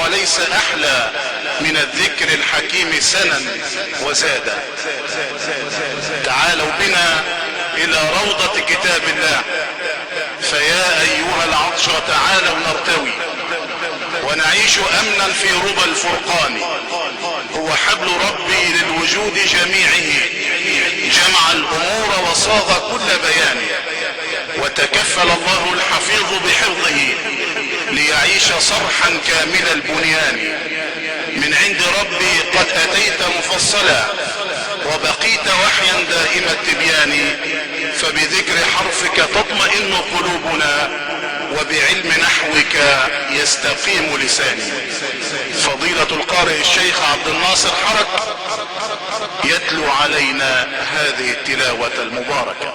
وليس أحلى من الذكر الحكيم سنا وزادا. تعالوا بنا إلى روضة كتاب الله، فيا أيها العطش تعالوا نرتوي ونعيش أمنا في ربى الفرقان. هو حبل ربي للوجود جميعه، جمع الأمور وصاغ كل بيان، وتكفل الله الحفيظ بحفظه ليعيش صرحا كامل البنيان. من عند ربي قد أتيت مفصلا وبقيت وحيا دائم التبيان، فبذكر حرفك تطمئن قلوبنا وبعلم نحوك يستقيم لساني. فضيلة القارئ الشيخ عبد الناصر حرك يتلو علينا هذه التلاوة المباركة.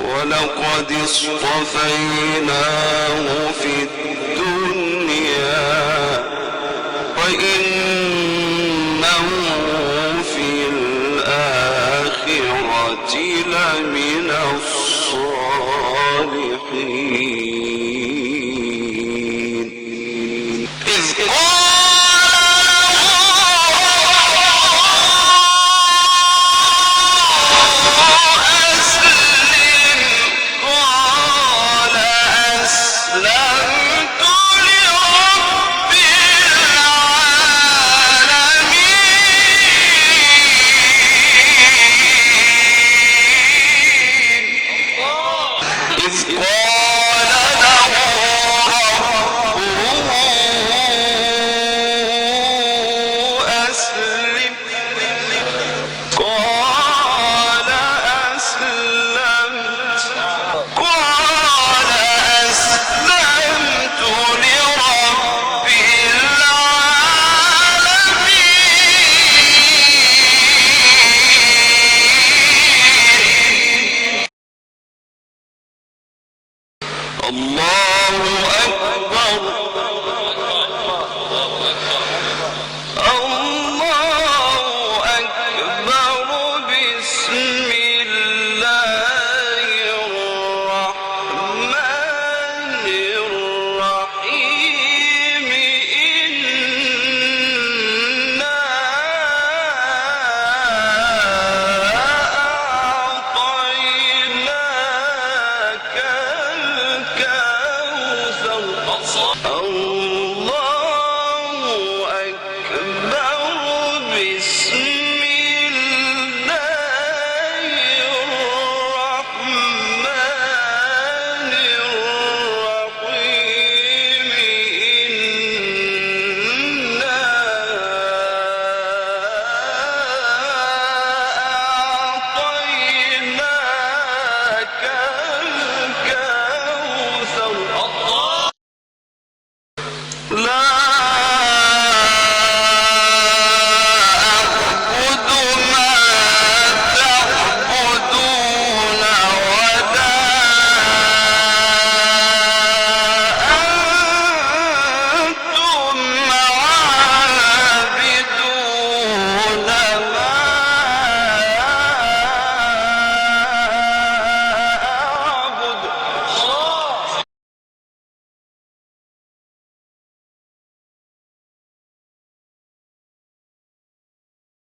ولقد اصطفيناه في الدنيا وإنه في الآخرة لمن الصالحين.